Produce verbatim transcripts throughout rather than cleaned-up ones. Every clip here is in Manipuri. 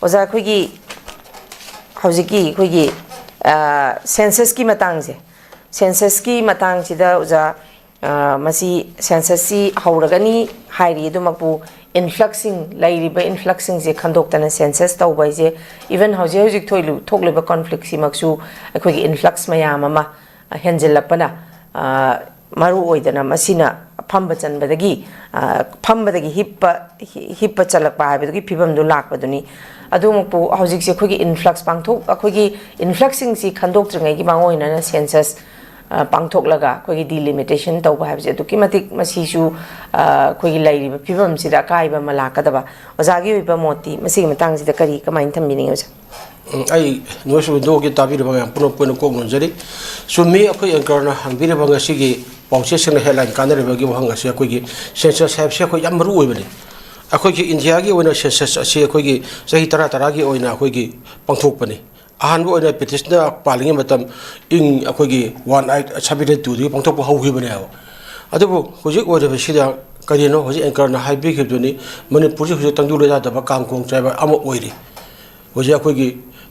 ꯑꯣꯖꯥ, ꯑꯩꯈꯣꯏꯒꯤ ꯍꯧꯖꯤꯛꯀꯤ ꯑꯩꯈꯣꯏꯒꯤ ꯁꯦꯟꯁꯁꯀꯤ ꯃꯇꯥꯡꯁꯦ, ꯁꯦꯟꯁꯁꯀꯤ ꯃꯇꯥꯡꯁꯤꯗ ꯑꯣꯖꯥ, ꯑ, ꯃꯁꯤ ꯁꯦꯟꯁꯁꯁꯤ ꯍꯧꯔꯒꯅꯤ ꯍꯥꯏꯔꯤ꯫ ꯑꯗꯨꯃꯛꯄꯨ ꯏꯟꯐ꯭ꯂꯛꯁꯁꯤꯡ, ꯂꯩꯔꯤꯕ ꯏꯟꯐ꯭ꯂꯛꯁꯁꯤꯡꯁꯦ ꯈꯟꯗꯣꯛꯇꯅ ꯁꯦꯟꯁꯁ ꯇꯧꯕ ꯍꯥꯏꯁꯦ, ꯏꯚꯟ ꯍꯧꯖꯤꯛ ꯍꯧꯖꯤꯛ ꯊꯣꯛꯂꯤ-, ꯊꯣꯛꯂꯤꯕ ꯀꯣꯟꯐ꯭ꯂꯤꯛꯁꯤꯃꯛꯁꯨ ꯑꯩꯈꯣꯏꯒꯤ ꯏꯟꯐ꯭ꯂꯛꯁ ꯃꯌꯥꯝ ꯑꯃ ꯍꯦꯟꯖꯤꯜꯂꯛꯄꯅ, ꯑ, ꯃꯔꯨ ꯑꯣꯏꯗꯅ ꯃꯁꯤꯅ ꯐꯝꯕ ꯆꯟꯕꯗꯒꯤ, ꯑ, ꯐꯝꯕꯗꯒꯤ ꯍꯤꯞꯄ, ꯍꯤ-, ꯍꯤꯞꯄ ꯆꯠꯂꯛꯄ ꯍꯥꯏꯕꯗꯨꯒꯤ ꯐꯤꯕꯝꯗꯨ ꯂꯥꯛꯄꯗꯨꯅꯤ꯫ ꯑꯗꯨꯃꯛꯄꯨ ꯍꯧꯖꯤꯛꯁꯦ ꯑꯩꯈꯣꯏꯒꯤ ꯏꯟꯐ꯭ꯂꯛꯁ ꯄꯥꯡꯊꯣꯛ-, ꯑꯩꯈꯣꯏꯒꯤ ꯏꯟꯐ꯭ꯂꯛꯁꯁꯤꯡꯁꯤ ꯈꯟꯗꯣꯛꯇ꯭ꯔꯤꯉꯩꯒꯤ ꯃꯥꯡꯑꯣꯏꯅꯅ ꯁꯦꯟꯁꯁ, ꯑ, ꯄꯥꯡꯊꯣꯛꯂꯒ ꯑꯩꯈꯣꯏꯒꯤ ꯗꯤꯂꯤꯃꯤꯇꯦꯁꯟ ꯇꯧꯕ ꯍꯥꯏꯕꯁꯦ ꯑꯗꯨꯛꯀꯤ ꯃꯇꯤꯛ ꯃꯁꯤꯁꯨ, ꯑ, ꯑꯩꯈꯣꯏꯒꯤ ꯂꯩꯔꯤꯕ ꯐꯤꯕꯝꯁꯤꯗ ꯑꯀꯥꯏꯕ ꯑꯃ ꯂꯥꯛꯀꯗꯕ꯫ ꯑꯣꯖꯥꯒꯤ ꯑꯣꯏꯕ ꯃꯣꯠꯇꯤ ꯃꯁꯤꯒꯤ ꯃꯇꯥꯡꯁꯤꯗ ꯀꯔꯤ, ꯀꯃꯥꯏꯅ ꯊꯝꯕꯤꯅꯤꯡꯉꯤ ꯑꯣꯖꯥ? ꯎꯝ, ꯑꯩ ꯅꯣꯏꯁ ꯋꯤꯟꯗꯣꯒꯤ ꯇꯥꯕꯤꯔꯤꯕ ꯃꯌꯥꯝ ꯄꯨꯝꯅꯃꯛꯄꯨ ꯑꯣꯏꯅ ꯀꯣꯛ ꯅꯣꯟꯖꯔꯤ꯫ ꯆꯨꯝꯃꯤ, ꯑꯩꯈꯣꯏ ꯑꯦꯡꯀꯔꯅ ꯍꯪꯕꯤꯔꯤꯕ ꯉꯁꯤꯒꯤ ꯄꯥꯎꯆꯦꯁꯤꯡꯅ ꯍꯦꯗꯂꯥꯏꯟ ꯀꯥꯟꯅꯔꯤꯕꯒꯤ ꯋꯥꯍꯪ ꯑꯁꯤ ꯑꯩꯈꯣꯏꯒꯤ ꯁꯦꯟꯁꯁ ꯍꯥꯏꯕꯁꯤ ꯑꯩꯈꯣꯏ ꯌꯥꯝ ꯃꯔꯨ ꯑꯣꯏꯕꯅꯤ꯫ ꯑꯩꯈꯣꯏꯒꯤ ꯏꯟꯗꯤꯌꯥꯒꯤ ꯑꯣꯏꯅ ꯁꯦꯟꯁꯁ ꯑꯁꯤ ꯑꯩꯈꯣꯏꯒꯤ ꯆꯍꯤ ꯇꯔꯥ ꯇꯔꯥꯒꯤ ꯑꯣꯏꯅ ꯑꯩꯈꯣꯏꯒꯤ ꯄꯥꯡꯊꯣꯛꯄꯅꯤ꯫ ꯑꯍꯥꯟꯕ ꯑꯣꯏꯅ ꯕ꯭ꯔꯤꯇꯤꯁꯅ ꯄꯥꯜꯂꯤꯉꯩ ꯃꯇꯝ ꯏꯪ ꯑꯩꯈꯣꯏꯒꯤ ꯋꯥꯟ ꯑꯩꯠ ꯁꯚꯦꯟꯇꯤ ꯇꯨꯗꯒꯤ ꯄꯥꯡꯊꯣꯛꯄ ꯍꯧꯈꯤꯕꯅꯦꯕ꯫ ꯑꯗꯨꯕꯨ ꯍꯧꯖꯤꯛ ꯑꯣꯏꯔꯤꯕꯁꯤꯗ ꯀꯔꯤꯅꯣ, ꯍꯧꯖꯤꯛ ꯑꯦꯡꯀꯔꯅ ꯍꯥꯏꯕꯤꯈꯤꯕꯗꯨꯅꯤ, ꯃꯅꯤꯄꯨꯔꯁꯤ ꯍꯧꯖꯤꯛ ꯇꯪꯗꯨ ꯂꯩꯇꯥꯗꯕ ꯀꯥꯡ ꯈꯣꯡ ꯆꯥꯏꯕ ꯑꯃ ꯑꯣꯏꯔꯤ꯫ ꯍꯧꯖꯤꯛ ꯑꯩꯈꯣꯏꯒꯤ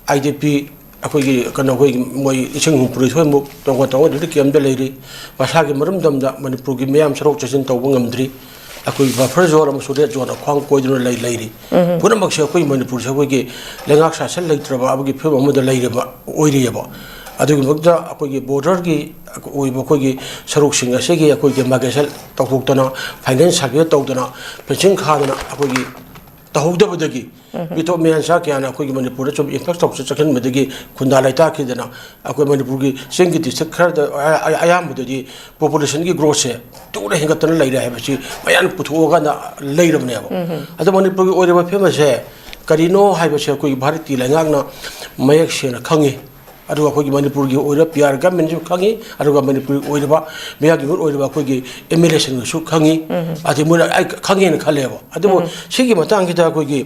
ꯑꯥꯏ ꯗꯤ ꯄꯤ, ꯑꯩꯈꯣꯏꯒꯤ ꯀꯩꯅꯣ, ꯑꯩꯈꯣꯏꯒꯤ ꯃꯣꯏ ꯂꯤꯁꯤꯡ ꯍꯨꯝꯐꯨꯇꯔꯦꯠ ꯊꯣꯏꯃꯨꯛ ꯇꯣꯉꯥꯟ ꯇꯣꯉꯥꯟꯕ ꯀꯦꯝꯗ ꯂꯩꯔꯤ꯫ ꯃꯁꯥꯒꯤ ꯃꯔꯝꯗꯝꯗ ꯃꯅꯤꯄꯨꯔꯒꯤ ꯃꯤꯌꯥꯝ ꯆꯠꯊꯣꯛ ꯆꯠꯁꯤꯟ ꯇꯧꯕ ꯉꯝꯗ꯭ꯔꯤ꯫ ꯑꯩꯈꯣꯏ ꯕꯐꯔ ꯖꯣꯟ ꯑꯃꯁꯨꯡ ꯔꯦꯗ ꯖꯣꯟꯅ ꯈ꯭ꯋꯥꯡ ꯀꯣꯏꯗꯨꯅ ꯂꯩ-, ꯂꯩꯔꯤ꯫ ꯄꯨꯝꯅꯃꯛꯁꯦ ꯑꯩꯈꯣꯏ ꯃꯅꯤꯄꯨꯔꯁꯦ ꯑꯩꯈꯣꯏꯒꯤ ꯂꯩꯉꯥꯛ ꯁꯥꯁꯟ ꯂꯩꯇ꯭ꯔꯕ ꯑꯃꯒꯤ ꯐꯤꯕꯝ ꯑꯃꯗ ꯂꯩꯔꯕ, ꯑꯣꯏꯔꯤꯑꯕ꯫ ꯑꯗꯨꯒꯤ ꯃꯊꯛꯇ ꯑꯩꯈꯣꯏꯒꯤ ꯕꯣꯔꯗꯔꯒꯤ ꯑꯣꯏꯕ ꯑꯩꯈꯣꯏꯒꯤ ꯁꯔꯨꯛꯁꯤꯡ ꯑꯁꯤꯒꯤ ꯑꯩꯈꯣꯏꯒꯤ ꯃꯥꯏꯒ꯭ꯔꯦꯁꯟ ꯇꯧꯊꯣꯛꯇꯅ, ꯐꯥꯏꯅꯥꯟꯁ ꯁꯥꯔꯚꯦ ꯇꯧꯗꯅ, ꯐꯦꯟꯁꯤꯡ ꯈꯥꯗꯅ ꯑꯩꯈꯣꯏꯒꯤ ꯇꯧꯍꯧꯗꯕꯗꯒꯤ, ꯃꯤꯇꯣꯞ ꯃꯤꯌꯥꯟꯆꯥ ꯀꯌꯥꯅ ꯑꯩꯈꯣꯏꯒꯤ ꯃꯅꯤꯄꯨꯔꯗ ꯁꯨꯝ ꯏꯟꯐ꯭ꯂꯛꯁ ꯇꯧ ꯆꯠꯁꯤꯟꯕꯗꯒꯤ ꯈꯨꯟꯗꯥ ꯂꯩꯇꯥꯈꯤꯗꯅ, ꯑꯩꯈꯣꯏ ꯃꯅꯤꯄꯨꯔꯒꯤ ꯆꯤꯡꯒꯤ ꯗꯤꯁꯇ꯭ꯔꯤꯛ ꯈꯔꯗ ꯑꯌꯥ-, ꯑꯌꯥꯝꯕꯗꯗꯤ ꯄꯣꯄꯨꯂꯦꯁꯟꯒꯤ ꯒ꯭ꯔꯣꯠꯁꯦ ꯇꯨꯅ ꯍꯦꯟꯒꯠꯇꯅ ꯂꯩꯔꯦ ꯍꯥꯏꯕꯁꯤ ꯃꯌꯥꯝꯅ ꯄꯨꯊꯣꯛꯑꯀꯥꯟꯗ ꯂꯩꯔꯕꯅꯦꯕ꯫ ꯑꯗꯣ ꯃꯅꯤꯄꯨꯔꯒꯤ ꯑꯣꯏꯔꯤꯕ ꯐꯤꯕꯝ ꯑꯁꯦ ꯀꯔꯤꯅꯣ ꯍꯥꯏꯕꯁꯦ ꯑꯩꯈꯣꯏꯒꯤ ꯚꯥꯔꯠꯀꯤ ꯂꯩꯉꯥꯛꯅ ꯃꯌꯦꯛ ꯁꯦꯡꯅ ꯈꯪꯉꯤ꯫ ꯑꯗꯨꯒ ꯑꯩꯈꯣꯏꯒꯤ ꯃꯅꯤꯄꯨꯔꯒꯤ ꯑꯣꯏꯔꯤꯕ ꯄꯤ ꯑꯥꯔ ꯒꯃꯦꯟꯁꯨ ꯈꯪꯉꯤ, ꯑꯗꯨꯒ ꯃꯅꯤꯄꯨꯔꯒꯤ ꯑꯣꯏꯔꯤꯕ ꯃꯤꯌꯥꯝꯒꯤ ꯃꯔꯨꯞ ꯑꯣꯏꯔꯤꯕ ꯑꯩꯈꯣꯏꯒꯤ ꯑꯦꯝ ꯑꯦꯜ ꯑꯦꯁꯤꯡꯅꯁꯨ ꯈꯪꯉꯤ꯫ ꯑꯗꯩ ꯃꯣꯏꯅ ꯑꯩ ꯈꯪꯉꯦꯅ ꯈꯜꯂꯦꯕ꯫ ꯑꯗꯨꯕꯨ ꯁꯤꯒꯤ ꯃꯇꯥꯡꯁꯤꯗ ꯑꯩꯈꯣꯏꯒꯤ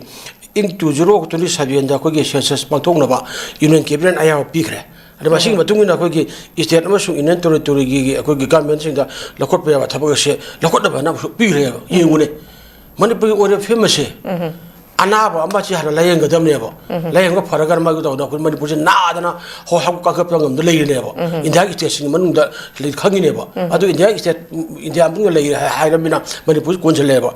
ꯏꯪ ꯇꯨ ꯖꯤꯔꯣ ꯇ꯭ꯋꯦꯟꯇꯤ ꯁꯚꯦꯟꯗ ꯑꯩꯈꯣꯏꯒꯤ ꯁꯦꯟꯁꯁ ꯄꯥꯡꯊꯣꯛꯅꯕ ꯌꯨꯅꯤꯌꯟ ꯀꯦꯕꯤꯅꯦꯠ ꯑꯌꯥꯕ ꯄꯤꯈ꯭ꯔꯦ꯫ ꯑꯗ ꯃꯁꯤꯒꯤ ꯃꯇꯨꯡ ꯏꯟꯅ ꯑꯩꯈꯣꯏꯒꯤ ꯁ꯭ꯇꯦꯠ ꯑꯃꯁꯨꯡ ꯌꯨꯅꯤꯌꯟ ꯇꯦꯔꯤꯇꯣꯔꯤꯒꯤ ꯑꯩꯈꯣꯏꯒꯤ ꯒꯃꯦꯟꯁꯤꯡꯗ ꯂꯧꯈꯠꯄ ꯌꯥꯕ ꯊꯕꯛ ꯑꯁꯦ ꯂꯧꯈꯠꯅꯕ ꯍꯥꯏꯅ ꯑꯃꯁꯨ ꯄꯤꯈ꯭ꯔꯦꯕ꯫ ꯌꯦꯡꯉꯨꯅꯦ, ꯃꯅꯤꯄꯨꯔꯒꯤ ꯑꯣꯏꯔꯤꯕ ꯐꯤꯕꯝ ꯑꯁꯦ ꯑꯅꯥꯕ ꯑꯃꯁꯤ ꯍꯥꯟꯅ ꯂꯥꯌꯦꯡꯒꯗꯕꯅꯦꯕ꯫ ꯂꯥꯌꯦꯡꯕ ꯐꯔꯒ ꯃꯥꯒꯤ ꯇꯧꯗꯅ ꯑꯩꯈꯣꯏ ꯃꯅꯤꯄꯨꯔꯁꯦ ꯅꯥꯗꯅ ꯍꯧ-, ꯍꯧ-, ꯀꯥꯡꯈꯠꯄ ꯉꯝꯗ ꯂꯩꯔꯤꯅꯦꯕ꯫ ꯏꯟꯗꯤꯌꯥꯒꯤ ꯁ꯭ꯇꯦꯠꯁꯤꯡꯒꯤ ꯃꯅꯨꯡꯗ ꯂꯩ ꯈꯪꯉꯤꯅꯦꯕ꯫ ꯑꯗꯨ ꯏꯟꯗꯤꯌꯥꯒꯤ ꯁ꯭ꯇꯦꯠ, ꯏꯟꯗꯤꯌꯥ ꯃꯅꯨꯡꯗ ꯂꯩꯔꯦ ꯍꯥꯏ-, ꯍꯥꯏꯔꯕꯅꯤꯅ ꯃꯅꯤꯄꯨꯔꯁꯤ ꯀꯣꯟꯁꯤꯜꯂꯛꯑꯦꯕ꯫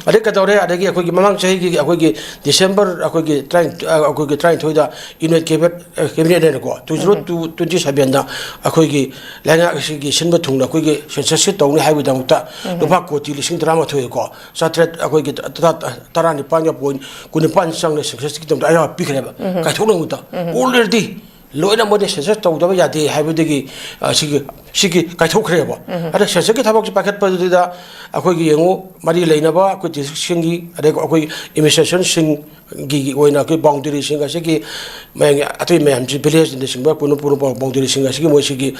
ꯑꯗꯩ ꯀꯩꯗꯧꯔꯦ? ꯑꯗꯒꯤ ꯑꯩꯈꯣꯏꯒꯤ ꯃꯃꯥꯡ ꯆꯍꯤꯒꯤ ꯑꯩꯈꯣꯏꯒꯤ ꯗꯤꯁꯦꯝꯕꯔ ꯑꯩꯈꯣꯏꯒꯤ ꯇꯔꯥꯅꯤꯊꯣꯏ, ꯑꯩꯈꯣꯏꯒꯤ ꯇꯔꯥꯅꯤꯊꯣꯏꯗ ꯌꯨꯅꯥꯏꯠ ꯀꯦꯕꯤꯅꯦꯠ, ꯑ, ꯀꯦꯕꯤꯅꯦꯠꯅꯦꯅꯀꯣ, two zero two twenty sevenꯗ ꯑꯩꯈꯣꯏꯒꯤ ꯂꯩꯉꯥꯛ ꯑꯁꯤꯒꯤ ꯁꯤꯟꯕ ꯊꯨꯡꯅ ꯑꯩꯈꯣꯏꯒꯤ ꯁꯦꯟꯁꯁꯁꯤ ꯇꯧꯅꯤ ꯍꯥꯏꯕꯒꯤꯗꯃꯛꯇ ꯂꯨꯄꯥ ꯀꯣꯇꯤ ꯂꯤꯁꯤꯡ ꯇꯔꯥꯃꯥꯊꯣꯏ ꯀꯣ, ꯆꯥꯇ꯭ꯔꯦꯠ, ꯑꯩꯈꯣꯏꯒꯤ ꯇ-, ꯇ-, ꯇꯔꯥꯅꯤꯄꯥꯟꯒ ꯄꯣꯏꯟ ꯀꯨꯟꯅꯤꯄꯥꯟ ꯆꯪꯅ ꯁꯦꯟꯁꯁꯀꯤꯗꯃꯛꯇ ꯑꯌꯥꯕ ꯄꯤꯈ꯭ꯔꯦꯕ꯫ ꯀꯥꯏꯊꯣꯛꯅꯕꯗ already ꯂꯣꯏꯅ ꯃꯣꯏꯗꯤ ꯁꯦꯟꯁꯁ ꯇꯧꯗꯕ ꯌꯥꯗꯦ ꯍꯥꯏꯕꯗꯒꯤ, ꯑ, ꯁꯤꯒꯤ, ꯁꯤꯒꯤ ꯀꯥꯏꯊꯣꯛꯈ꯭ꯔꯦꯕ꯫ ꯑꯗ ꯁꯦꯟꯁꯁꯀꯤ ꯊꯕꯛꯁꯤ ꯄꯥꯏꯈꯠꯄꯗꯨꯗ ꯑꯩꯈꯣꯏꯒꯤ ꯌꯦꯡꯉꯨ, ꯃꯔꯤ ꯂꯩꯅꯕ ꯑꯩꯈꯣꯏ ꯗꯤꯁꯇ꯭ꯔꯤꯛꯁꯤꯡꯒꯤ, ꯑꯗꯩ ꯑꯩꯈꯣꯏ ꯑꯦꯗꯃꯤꯅꯤꯁꯇ꯭ꯔꯦꯁꯟꯁꯤꯡꯒꯤ ꯑꯣꯏꯅ ꯑꯩꯈꯣꯏ ꯕꯥꯎꯟꯗꯔꯤꯁꯤꯡ ꯑꯁꯤꯒꯤ ꯃꯌꯥꯝꯒꯤ ꯑꯇꯩ ꯃꯌꯥꯝꯁꯤ, ꯚꯤꯂꯦꯖꯅꯆꯤꯡꯕ ꯄꯨꯟꯅ ꯄꯨꯟꯅ ꯕꯥꯎꯟꯗꯔꯤꯁꯤꯡ ꯑꯁꯤꯒꯤ ꯃꯣꯏꯁꯤꯒꯤ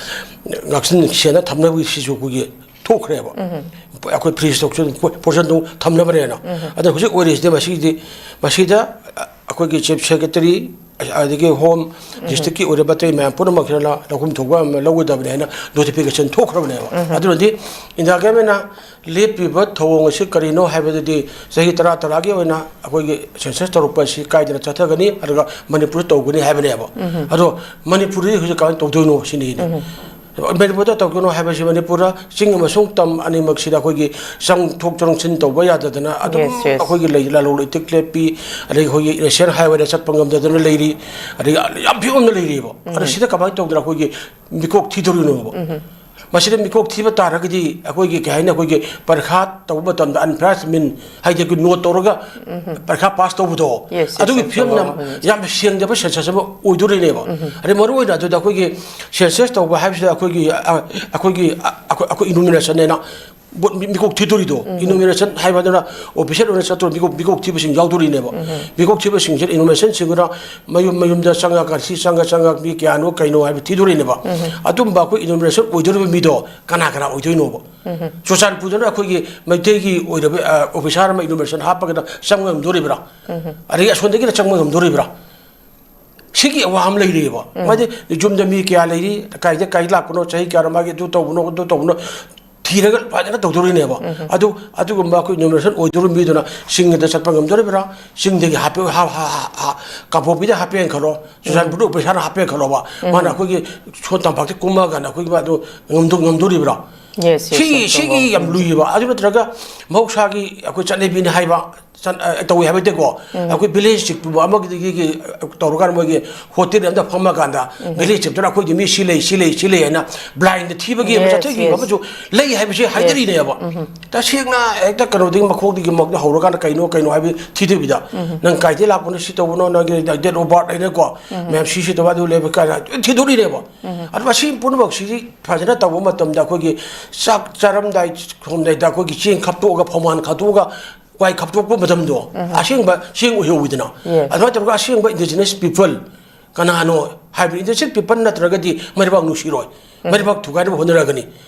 ꯉꯥꯛꯁꯤꯟ ꯁꯦꯟꯅ ꯊꯝꯅꯕꯒꯤꯁꯤꯁꯨ ꯑꯩꯈꯣꯏꯒꯤ ꯊꯣꯛꯈ꯭ꯔꯦꯕ꯫ ꯑꯩꯈꯣꯏ ꯐ꯭ꯔꯤ ꯁ꯭ꯇꯣꯛꯁꯨ ꯄꯣꯔꯁꯟꯗꯨ ꯊꯝꯅꯕꯅꯦꯅ꯫ ꯑꯗ ꯍꯧꯖꯤꯛ ꯑꯣꯏꯔꯤꯁꯤꯗꯤ ꯃꯁꯤꯒꯤꯗꯤ, ꯃꯁꯤꯗ ꯑꯩꯈꯣꯏꯒꯤ ꯆꯤꯐ ꯁꯦꯀ꯭ꯔꯦꯇꯔꯤ, ꯑꯗꯒꯤ ꯍꯣꯝ, ꯗꯤꯁꯇ꯭ꯔꯤꯛꯀꯤ ꯑꯣꯏꯔꯤꯕ ꯑꯇꯩ ꯃꯌꯥꯝ ꯄꯨꯝꯅꯃꯛꯁꯤꯅ ꯂꯧꯐꯝ ꯊꯣꯛꯄ ꯑꯃ ꯂꯧꯒꯗꯕꯅꯤ ꯍꯥꯏꯅ ꯅꯣꯇꯤꯐꯤꯀꯦꯁꯟ ꯊꯣꯛꯈ꯭ꯔꯕꯅꯦꯕ꯫ ꯑꯗꯨꯅꯗꯤ ꯏꯟꯗꯤꯌꯥ ꯒꯃꯦꯟꯅ ꯂꯦꯞꯄꯤꯕ ꯊꯧꯑꯣꯡ ꯑꯁꯤ ꯀꯔꯤꯅꯣ ꯍꯥꯏꯕꯗꯗꯤ, ꯆꯍꯤ ꯇꯔꯥ ꯇꯔꯥꯒꯤ ꯑꯣꯏꯅ ꯑꯩꯈꯣꯏꯒꯤ ꯁꯦꯟꯁꯁ ꯇꯧꯔꯛꯄ ꯑꯁꯤ ꯀꯥꯏꯗꯅ ꯆꯠꯊꯒꯅꯤ, ꯑꯗꯨꯒ ꯃꯅꯤꯄꯨꯔꯗ ꯇꯧꯒꯅꯤ ꯍꯥꯏꯕꯅꯦꯕ꯫ ꯑꯗꯣ ꯃꯅꯤꯄꯨꯔꯗꯗꯤ ꯍꯧꯖꯤꯛ ꯀꯃꯥꯏꯅ ꯇꯧꯗꯣꯏꯅꯣ ꯁꯤꯅꯤ꯫ ꯃꯅꯤꯄꯨꯔꯗ ꯇꯧꯒꯅꯣ ꯍꯥꯏꯕꯁꯤ ꯃꯅꯤꯄꯨꯔꯗ ꯆꯤꯡ ꯑꯃꯁꯨꯡ ꯇꯝ ꯑꯅꯤꯃꯛꯁꯤꯗ ꯑꯩꯈꯣꯏꯒꯤ ꯆꯪꯊꯣꯛ ꯆꯪꯁꯤꯟ ꯇꯧꯕ ꯌꯥꯗꯗꯅ ꯑꯗꯨꯝ, yes, yes, ꯑꯩꯈꯣꯏꯒꯤ ꯂꯩ-, ꯂꯂꯣꯟ ꯏꯇꯤꯛ ꯂꯦꯞꯄꯤ, ꯑꯗꯒꯤ ꯑꯩꯈꯣꯏꯒꯤ ꯅꯦꯁꯅꯦꯜ ꯍꯥꯏꯋꯦꯗ ꯆꯠꯄ ꯉꯝꯗꯗꯅ ꯂꯩꯔꯤ, ꯑꯗꯒꯤ ꯌꯥꯝ ꯐꯤꯕꯝꯗ ꯂꯩꯔꯤꯕ꯫ ꯑꯗꯣ ꯁꯤꯗ ꯀꯃꯥꯏꯅ ꯇꯧꯗꯅ ꯑꯩꯈꯣꯏꯒꯤ ꯃꯤꯀꯣꯛ ꯊꯤꯗꯣꯔꯤꯅꯣꯕ? ꯃꯁꯤꯗ ꯃꯤꯀꯣꯛ ꯊꯤꯕ ꯇꯥꯔꯒꯗꯤ ꯑꯩꯈꯣꯏꯒꯤ ꯀꯩ ꯍꯥꯏꯅꯤ, ꯑꯩꯈꯣꯏꯒꯤ ꯄꯔꯤꯈꯥ ꯇꯧꯕ ꯃꯇꯝꯗ unprimed mean ꯍꯥꯏꯗꯤ ꯑꯩꯈꯣꯏ ꯅꯣꯠ ꯇꯧꯔꯒ ꯄꯔꯤꯈꯥ ꯄꯥꯁ ꯇꯧꯕꯗꯣ, yes, yes, ꯑꯗꯨꯒꯤ yes, ꯐꯤꯕꯝꯅ ꯆꯨꯝꯕ ꯋꯥꯐꯝꯅꯤ꯫ ꯌꯥꯝꯅ ꯁꯦꯡꯗꯕ ꯁꯦꯟꯁꯁ ꯑꯃ ꯑꯣꯏꯗꯣꯔꯤꯅꯦꯕ꯫ ꯑꯗꯩ ꯃꯔꯨ ꯑꯣꯏꯅ ꯑꯗꯨꯗ ꯑꯩꯈꯣꯏꯒꯤ ꯁꯦꯟꯁꯁ ꯇꯧꯕ ꯍꯥꯏꯕꯁꯤꯗ ꯑꯩꯈꯣꯏꯒꯤ, ꯑ, ꯑꯩꯈꯣꯏꯒꯤ, ꯑ, ꯑꯩꯈꯣꯏ, ꯑꯩꯈꯣꯏ ꯏꯅꯨꯃꯤꯅꯦꯁꯟꯅꯦꯅ ꯕꯣꯠ ꯃꯤ-, ꯃꯤꯀꯣꯛ ꯊꯤꯗꯣꯔꯤꯗꯣ, ꯏꯅꯨꯃꯤꯅꯦꯁꯟ ꯍꯥꯏꯕꯗꯨꯅ ꯑꯣꯐꯤꯁꯤꯌꯦꯜ ꯑꯣꯏꯅ ꯆꯠꯇꯣꯔ ꯃꯤꯀꯣꯛ, ꯃꯤꯀꯣꯛ ꯊꯤꯕꯁꯤꯡ ꯌꯥꯎꯗꯣꯔꯤꯅꯦꯕ꯫ ꯃꯤꯀꯣꯛ ꯊꯤꯕꯁꯤꯡꯁꯤꯅ ꯏꯅꯨꯃꯤꯅꯦꯁꯟꯁꯤꯡꯗꯨꯅ ꯃꯌꯨꯝ ꯃꯌꯨꯝꯗ ꯆꯪꯉꯒ ꯁꯤ ꯆꯪꯉ ꯆꯪꯉ ꯃꯤ ꯀꯌꯥꯅꯣ ꯀꯩꯅꯣ ꯍꯥꯏꯕ ꯊꯤꯗꯣꯔꯤꯅꯦꯕ꯫ ꯑꯗꯨꯝꯕ ꯑꯩꯈꯣꯏ ꯏꯅꯨꯃꯤꯅꯦꯁꯟ ꯑꯣꯏꯗꯣꯔꯤꯕ ꯃꯤꯗꯣ ꯀꯅꯥ ꯀꯅꯥ ꯑꯣꯏꯗꯣꯏꯅꯣꯕ? ꯆꯨꯔꯆꯥꯟꯄꯨꯔꯗꯅ ꯑꯩꯈꯣꯏꯒꯤ ꯃꯩꯇꯩꯒꯤ ꯑꯣꯏꯔꯕ, ꯑ, ꯑꯣꯐꯤꯁꯥꯔ ꯑꯃ ꯏꯅꯣꯃꯤꯅꯦꯁꯟ ꯍꯥꯞꯄꯒꯅ ꯆꯪꯕ ꯉꯝꯗꯣꯔꯤꯕ꯭ꯔꯥ? ꯑꯗꯒꯤ ꯑꯁꯣꯝꯗꯒꯤꯅ ꯆꯪꯕ ꯉꯝꯗꯣꯔꯤꯕ꯭ꯔꯥ? ꯁꯤꯒꯤ ꯑꯋꯥ ꯑꯃ ꯂꯩꯔꯤꯑꯕ꯫ ꯃꯥꯗꯤ ꯌꯨꯝꯗ ꯃꯤ ꯀꯌꯥ ꯂꯩꯔꯤ, ꯀꯥꯏꯗ ꯀꯥꯏ ꯂꯥꯛꯄꯅꯣ, ꯆꯍꯤ ꯀꯌꯥꯅꯣ ꯃꯥꯒꯤ ꯑꯗꯨ ꯇꯧꯕꯅꯣ, ꯑꯗꯨ ꯇꯧꯕꯅꯣ, ꯊꯤꯔꯒ ꯐꯖꯅ ꯇꯧꯗꯣꯔꯤꯅꯦꯕ꯫ ꯑꯗꯨ ꯑꯗꯨꯒꯨꯝꯕ ꯑꯩꯈꯣꯏ ꯅꯣꯃꯤꯅꯦꯁꯟ ꯑꯣꯏꯗꯣꯔꯤꯕ ꯃꯤꯗꯨꯅ ꯆꯤꯡꯗ ꯆꯠꯄ ꯉꯝꯗꯣꯔꯤꯕ꯭ꯔꯥ? ꯆꯤꯡꯗꯒꯤ ꯍꯥꯞꯄꯦ, ꯍꯥ-, ꯍꯥ-, ꯍꯥ-, ꯀꯥꯡꯄꯣꯛꯄꯤꯗ ꯍꯥꯞꯄꯦꯅ ꯈꯜꯂꯣ, ꯆꯨꯔꯆꯥꯟꯄꯨꯔꯗ ꯑꯣꯄꯔꯦꯁꯟ ꯍꯥꯞꯄꯦꯅ ꯈꯜꯂꯣꯕ, ꯃꯥꯅ ꯑꯩꯈꯣꯏꯒꯤ ꯁꯣꯝ ꯇꯝꯄꯥꯛꯇ ꯀꯨꯝꯃꯒꯅ ꯑꯩꯈꯣꯏꯒꯤ ꯑꯗꯨ ꯉꯝꯗꯣ-, ꯉꯝꯗꯣꯔꯤꯕ꯭ꯔꯥ? Yes, yes, ꯁꯤꯒꯤ yes, ꯁꯤꯒꯤ yes, ꯌꯥꯝ yes. ꯂꯨꯏꯌꯦꯕ꯫ ꯑꯗꯨ ꯅꯠꯇ꯭ꯔꯒ ꯃꯍꯧꯁꯥꯒꯤ ꯑꯩꯈꯣꯏ ꯆꯠꯅꯕꯤꯅꯤ ꯍꯥꯏꯕ, ꯆꯠ-, ꯑ, ꯇꯧꯏ ꯍꯥꯏꯕ ꯅꯠꯇꯦꯀꯣ꯫ ꯑꯩꯈꯣꯏ ꯚꯤꯂꯦꯖ ꯆꯤꯞꯄꯨ ꯑꯃꯒꯤꯗꯒꯤ, ꯑ, ꯇꯧꯔꯀꯥꯟꯗ ꯃꯣꯏꯒꯤ ꯍꯣꯇꯦꯜ ꯑꯃꯗ ꯐꯝꯃꯀꯥꯟꯗ ꯚꯤꯂꯦꯖ ꯆꯤꯞꯇꯨꯅ ꯑꯩꯈꯣꯏꯒꯤ ꯃꯤ ꯁꯤ ꯂꯩ, ꯁꯤ ꯂꯩ, ꯁꯤ ꯂꯩ ꯍꯥꯏꯅ ꯕ꯭ꯂꯥꯏꯟꯗ ꯊꯤꯕꯒꯤ ꯑꯃ Yes, ꯆꯠꯊꯈꯤꯕ yes. ꯑꯃꯁꯨ ꯂꯩ ꯍꯥꯏꯕꯁꯤ ꯍꯥꯏꯅꯔꯤꯅꯦꯕ꯫ ꯇꯁꯦꯡꯅ ꯍꯦꯛꯇ ꯀꯩꯅꯣꯗꯒꯤ ꯃꯈꯣꯡꯗꯒꯤ ꯃ-, ꯍꯧꯔꯀꯥꯟꯗ ꯀꯩꯅꯣ ꯀꯩꯅꯣ ꯍꯥꯏꯕ ꯊꯤꯗꯕꯤꯗ, ꯅꯪ ꯀꯥꯏꯗꯩ ꯂꯥꯛꯄꯅꯣ, ꯁꯤ ꯇꯧꯕꯅꯣ, ꯅꯪꯒꯤ date of birth ꯍꯥꯏꯅꯀꯣ, ꯃꯌꯥꯝ ꯁꯤ ꯁꯤ ꯇꯧꯕ ꯑꯗꯨ ꯂꯩꯕ ꯀꯥꯏꯅ ꯊꯤꯗꯣꯔꯤꯅꯦꯕ꯫ ꯑꯗꯨ ꯃꯁꯤ ꯄꯨꯝꯅꯃꯛꯁꯤꯗꯤ ꯐꯖꯅ ꯇꯧꯕ ꯃꯇꯝꯗ ꯑꯩꯈꯣꯏꯒꯤ ꯆꯥꯛ ꯆꯥꯔꯝꯗꯥꯏ ꯊꯣꯡꯂꯝꯗꯥꯏꯗ ꯑꯩꯈꯣꯏꯒꯤ ꯆꯦꯡ ꯈꯞꯇꯣꯛꯑꯒ, ꯐꯧꯃꯥꯟ ꯈꯞꯇꯣꯛꯑꯒ, ꯋꯥꯏ ꯈꯞꯇꯣꯛꯄ ꯃꯇꯝꯗꯣ ꯑꯁꯦꯡꯕ ꯆꯦꯡ ꯑꯣꯏꯍꯧꯋꯤꯗꯅ꯫ Yes. ꯑꯗꯨꯃꯥꯏꯅ ꯇꯧꯔꯒ ꯑꯁꯦꯡꯕ indigenous people ꯀꯅꯥꯅꯣ ꯍꯥꯏꯕ, indigenous people ꯅꯠꯇ꯭ꯔꯒꯗꯤ ꯃꯩꯔꯩꯕꯥꯛ ꯅꯨꯡꯁꯤꯔꯣꯏ꯫ ꯃꯩꯔꯩꯕꯥꯛ ꯊꯨꯒꯥꯏꯅꯕ ꯍꯣꯠꯅꯔꯛꯀꯅꯤ꯫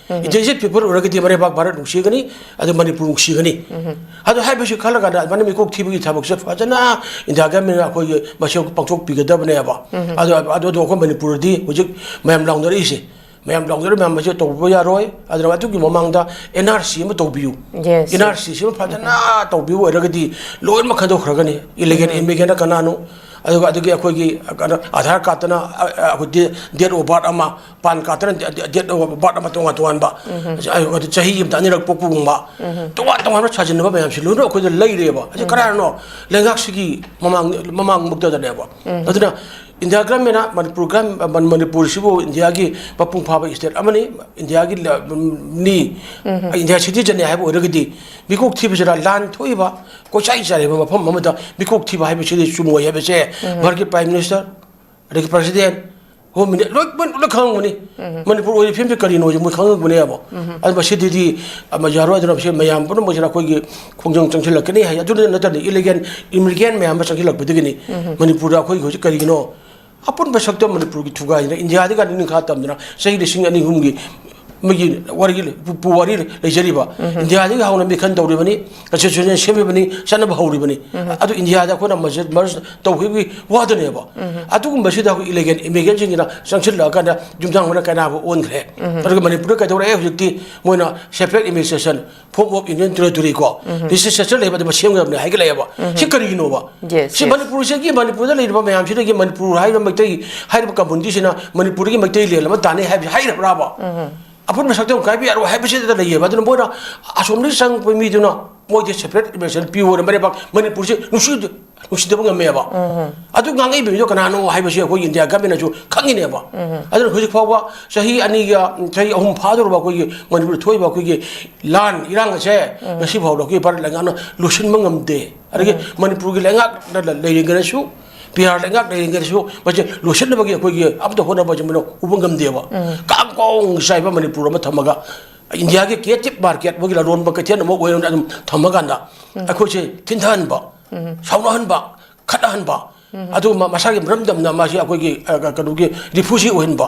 Indigenous people ꯑꯣꯏꯔꯒꯗꯤ ꯃꯩꯔꯩꯕꯥꯛ ꯚꯥꯔꯠ ꯅꯨꯡꯁꯤꯒꯅꯤ, ꯑꯗꯨ ꯃꯅꯤꯄꯨꯔ ꯅꯨꯡꯁꯤꯒꯅꯤ꯫ ꯑꯗꯨ ꯍꯥꯏꯕꯁꯤ ꯈꯜꯂꯀꯥꯟꯗ ꯑꯗꯨꯃꯥꯏꯅ ꯃꯤꯀꯣꯛ ꯊꯤꯕꯒꯤ ꯊꯕꯛꯁꯦ ꯐꯖꯅ ꯏꯟꯗꯤꯌꯥ ꯒꯃꯦꯟꯅ ꯑꯩꯈꯣꯏꯒꯤ ꯃꯁꯤ ꯄꯥꯡꯊꯣꯛꯄꯤꯒꯗꯕꯅꯦꯕ꯫ ꯑꯗꯨ, ꯑꯗꯨ, ꯑꯗꯨ ꯑꯩꯈꯣꯏ ꯃꯅꯤꯄꯨꯔꯗꯤ ꯍꯧꯖꯤꯛ ꯃꯌꯥꯝ ꯂꯥꯎꯅꯔꯛꯏꯁꯦ꯫ ꯃꯌꯥꯝ ꯂꯥꯎꯅꯔ ꯃꯌꯥꯝ ꯃꯁꯤ ꯇꯧꯕ ꯌꯥꯔꯣꯏ꯫ ꯑꯗꯨꯅ ꯑꯗꯨꯒꯤ ꯃꯃꯥꯡꯗ N R C ꯑꯃ ꯇꯧꯕꯤꯌꯨ꯫ Yes, yes. N R C ꯁꯤꯃ ꯐꯖꯅ ꯇꯧꯕꯤꯌꯨ ꯑꯣꯏꯔꯒꯗꯤ ꯂꯣꯏꯅꯃꯛ ꯈꯟꯗꯣꯛꯈ꯭ꯔꯒꯅꯤ꯫ Illegal immigrant ꯀꯅꯥꯅꯣ? ꯑꯗꯨꯒ ꯑꯗꯨꯒꯤ ꯑꯩꯈꯣꯏꯒꯤ ꯀꯩꯅꯣ, ꯑꯥꯙꯥꯔ ꯀꯥꯔꯠꯇꯅ, ꯑ, ꯑ, ꯑꯩꯈꯣꯏ date of birth ꯑꯃ, ꯄꯥꯟ ꯀꯥꯔꯠꯇꯅ date of birth ꯑꯃ ꯇꯣꯉꯥꯟ ꯇꯣꯉꯥꯟꯕ, ꯑꯗꯨꯒ ꯆꯍꯤ ꯑꯃꯗ ꯑꯅꯤꯔꯛ ꯄꯣꯛꯄꯒꯨꯝꯕ, ꯇꯣꯉꯥꯟ ꯇꯣꯉꯥꯟꯕ ꯁꯥꯖꯤꯟꯅꯕ ꯃꯌꯥꯝꯁꯤ ꯂꯣꯏꯅ ꯑꯩꯈꯣꯏꯗ ꯂꯩꯔꯦꯕ꯫ ꯑꯁꯤ ꯀꯅꯥꯅꯣ? ꯂꯩꯉꯥꯛꯁꯤꯒꯤ ꯃꯃꯥꯡ, ꯃꯃꯥꯡꯃꯛꯇꯗꯅꯦꯕ꯫ ꯑꯗꯨꯅ ꯏꯟꯗꯤꯌꯥ ꯒꯃꯦꯟꯅ ꯃꯅꯤꯄꯨꯔ ꯒ꯭ꯔꯥꯝ-, ꯃꯅꯤꯄꯨꯔꯁꯤꯕꯨ ꯏꯟꯗꯤꯌꯥꯒꯤ ꯃꯄꯨꯡ ꯐꯥꯕ state ꯑꯃꯅꯤ, ꯏꯟꯗꯤꯌꯥꯒꯤ ꯂ-, ꯅꯤ, ꯏꯟꯗꯤꯌꯥ citizenꯅꯤ ꯍꯥꯏꯕ ꯑꯣꯏꯔꯒꯗꯤ, ꯃꯤꯀꯣꯛ ꯊꯤꯕꯁꯤꯗ ꯂꯥꯟ ꯊꯣꯛꯏꯕ, ꯀꯣꯏꯆꯥꯏ ꯆꯥꯏꯔꯤꯕ ꯃꯐꯝ ꯑꯃꯗ ꯃꯤꯀꯣꯛ ꯊꯤꯕ ꯍꯥꯏꯕꯁꯤꯗꯤ ꯆꯨꯝꯃꯣꯏ ꯍꯥꯏꯕꯁꯦ ꯚꯥꯔꯠꯀꯤ Prime Minister, ꯑꯗꯒꯤ President, Home Minister ꯂꯣꯏ, ꯂꯣꯏ, ꯂꯣꯏ ꯈꯪꯉꯝꯒꯅꯤ꯫ ꯃꯅꯤꯄꯨꯔ ꯑꯣꯏꯔꯤꯕ ꯐꯤꯕꯝꯁꯦ ꯀꯔꯤꯅꯣꯁꯦ ꯃꯣꯏ ꯈꯪꯉꯝꯒꯅꯦꯕ꯫ ꯑꯗꯨ ꯃꯁꯤꯗꯤ ꯑꯃ ꯌꯥꯔꯣꯏ꯫ ꯑꯗꯨꯅ ꯃꯁꯤ ꯃꯌꯥꯝ ꯄꯨꯝꯅꯃꯛꯁꯤꯅ ꯑꯩꯈꯣꯏꯒꯤ ꯈꯣꯡꯖꯪ ꯆꯪꯁꯤꯜꯂꯛꯀꯅꯤ ꯍꯥꯏ꯫ ꯑꯗꯨꯗ ꯅꯠꯇꯅ illegal immigrant ꯃꯌꯥꯝ ꯑꯃ ꯆꯪꯁꯤꯜꯂꯛꯄꯗꯒꯤꯅꯤ ꯃꯅꯤꯄꯨꯔꯗ ꯑꯩꯈꯣꯏꯒꯤ ꯍꯧꯖꯤꯛ ꯀꯔꯤꯒꯤꯅꯣ ꯑꯄꯨꯟꯕ ꯁꯛꯇꯝ ꯃꯅꯤꯄꯨꯔꯒꯤ ꯊꯨꯒꯥꯏꯗꯅ ꯏꯟꯗꯤꯌꯥꯗꯒꯤ ꯅꯤꯡꯈꯥ ꯇꯝꯗꯅ ꯆꯍꯤ ꯂꯤꯁꯤꯡ ꯑꯅꯤ ꯑꯍꯨꯝꯒꯤ ꯑꯃꯒꯤ ꯋꯥꯔꯤꯒꯤ ꯄꯨ- ꯄꯨ ꯋꯥꯔꯤ ꯂꯩꯖꯔꯤꯕ꯫ ꯏꯟꯗꯤꯌꯥꯗꯒꯤ ꯍꯧꯅ ꯃꯤꯈꯜ ꯇꯧꯔꯤꯕꯅꯤ, ꯀꯟꯁꯇꯤꯇ꯭ꯌꯨꯁꯟ ꯁꯦꯝꯃꯤꯕꯅꯤ, ꯆꯠꯅꯕ ꯍꯧꯔꯤꯕꯅꯤ꯫ ꯑꯗꯨ ꯏꯟꯗꯤꯌꯥꯗ ꯑꯩꯈꯣꯏꯅ ꯃꯁꯖꯤꯗ ꯃꯔꯁ ꯇꯧꯈꯤꯕꯒꯤ ꯋꯥꯗꯨꯅꯦꯕ꯫ ꯑꯗꯨꯒꯨꯝꯕꯁꯤꯗ ꯑꯩꯈꯣꯏ ꯏꯂꯤꯒꯦꯜ ꯏꯃꯤꯒ꯭ꯔꯦꯟꯁꯤꯡꯁꯤꯅ ꯆꯪꯁꯤꯜꯂꯛꯑꯀꯥꯟꯗ ꯌꯨꯝꯊꯥꯡ ꯑꯣꯏꯅ ꯀꯥꯏꯅꯕ ꯑꯣꯟꯈ꯭ꯔꯦ꯫ ꯑꯗꯨꯒ ꯃꯅꯤꯄꯨꯔꯗ ꯀꯩꯗꯧꯔꯛꯑꯦ? ꯍꯧꯖꯤꯛꯇꯤ ꯃꯣꯏꯅ separate administration, form of union territory ꯀꯣ, ꯂꯤꯖꯤꯁꯂꯦꯆꯔ ꯂꯩꯕ ꯑꯗꯨꯃ ꯁꯦꯝꯒꯗꯕꯅꯤ ꯍꯥꯏꯒꯠꯂꯛꯑꯦꯕ꯫ ꯁꯤ ꯀꯔꯤꯒꯤꯅꯣꯕ? Yes, ꯁꯤ yes. ꯃꯅꯤꯄꯨꯔꯁꯤꯒꯤ, ꯃꯅꯤꯄꯨꯔꯗ ꯂꯩꯔꯤꯕ ꯃꯌꯥꯝꯁꯤꯗꯒꯤ, ꯃꯅꯤꯄꯨꯔ ꯍꯥꯏꯔꯤꯕ ꯃꯩꯇꯩ ꯍꯥꯏꯔꯤꯕ ꯀꯝꯃꯨꯅꯤꯇꯤꯁꯤꯅ ꯃꯅꯤꯄꯨꯔꯗꯒꯤ ꯃꯩꯇꯩ ꯂꯦꯟ ꯑꯃ ꯇꯥꯟꯅꯩ ꯍꯥꯏꯕꯁꯤ ꯍꯥꯏꯔꯕ꯭ꯔꯥꯕ? ꯑꯄꯨꯟꯕ ꯁꯛꯇꯝ ꯀꯥꯏꯕ ꯌꯥꯔꯣꯏ ꯍꯥꯏꯕꯁꯤꯗ ꯂꯩꯌꯦꯕ꯫ ꯑꯗꯨꯅ ꯃꯣꯏꯅ ꯑꯁꯣꯝꯗꯒꯤ ꯆꯪꯉꯛꯄ ꯃꯤꯗꯨꯅ ꯃꯣꯏꯗꯤ ꯁꯦꯄꯔꯦꯠ ꯑꯦꯗꯃꯤꯅꯤꯁꯇ꯭ꯔꯦꯁꯟ ꯄꯤꯌꯣꯅ ꯃꯔꯩꯕꯥꯛ ꯃꯅꯤꯄꯨꯔꯁꯦ ꯅꯨꯡꯁꯤ ꯅꯨꯡꯁꯤꯗꯕ ꯉꯝꯃꯦꯕ꯫ ꯑꯗꯨ ꯉꯥꯡꯉꯛꯏꯕ ꯃꯤꯗꯣ ꯀꯅꯥꯅꯣ ꯍꯥꯏꯕꯁꯤ ꯑꯩꯈꯣꯏꯒꯤ ꯏꯟꯗꯤꯌꯥ ꯒꯃꯦꯟꯅꯁꯨ ꯈꯪꯉꯤꯅꯦꯕ꯫ ꯑꯗꯨꯅ ꯍꯧꯖꯤꯛ ꯐꯥꯎꯕ ꯆꯍꯤ ꯑꯅꯤꯒ, ꯆꯍꯤ ꯑꯍꯨꯝ ꯐꯥꯗꯧꯔꯕ ꯑꯩꯈꯣꯏꯒꯤ ꯃꯅꯤꯄꯨꯔꯗ ꯊꯣꯛꯏꯕ ꯑꯩꯈꯣꯏꯒꯤ ꯂꯥꯟ ꯏꯔꯥꯡ ꯑꯁꯦ ꯉꯁꯤ ꯐꯥꯎꯗ ꯑꯩꯈꯣꯏ ꯚꯥꯔꯠ ꯂꯩꯉꯥꯛꯅ ꯂꯣꯏꯁꯤꯟꯕ ꯉꯝꯗꯦ꯫ ꯑꯗꯒꯤ ꯃꯅꯤꯄꯨꯔꯒꯤ ꯂꯩꯉꯥꯛꯅ ꯂꯩꯔꯤꯉꯩꯗꯁꯨ, ꯕꯤꯍꯥꯔ ꯂꯩꯉꯥꯛ ꯂꯩꯔꯤꯉꯩꯗꯁꯨ ꯃꯁꯤ ꯂꯣꯏꯁꯤꯟꯅꯕꯒꯤ ꯑꯩꯈꯣꯏꯒꯤ ꯑꯝꯇ ꯍꯣꯠꯅꯕꯁꯦ ꯃꯣꯏꯅ ꯎꯕ ꯉꯝꯗꯦꯕ꯫ ꯀꯥꯡ ꯀꯣꯡ ꯆꯥꯏꯕ ꯃꯅꯤꯄꯨꯔ ꯑꯃ ꯊꯝꯃꯒ, ꯏꯟꯗꯤꯌꯥꯒꯤ ꯀ꯭ꯔꯤꯌꯦꯇꯤꯞ ꯃꯥꯔꯀꯦꯠ, ꯃꯣꯏꯒꯤ ꯂꯂꯣꯟꯕ ꯀꯩꯊꯦꯜ ꯑꯃ ꯑꯣꯏꯅ ꯑꯗꯨꯝ ꯊꯝꯃꯀꯥꯟꯗ, ꯑꯩꯈꯣꯏꯁꯦ ꯊꯤꯟꯊꯍꯟꯕ, ꯁꯥꯎꯅꯍꯟꯕ, ꯈꯠꯅꯍꯟꯕ, ꯑꯗꯨꯒꯨꯝꯕ ꯃꯁꯥꯒꯤ ꯃꯔꯝꯗꯝꯗ ꯃꯥꯁꯤ ꯑꯩꯈꯣꯏꯒꯤ, ꯑ, ꯀꯩꯅꯣꯒꯤ ꯔꯤꯐ꯭ꯌꯨꯖꯤ ꯑꯣꯏꯍꯟꯕ,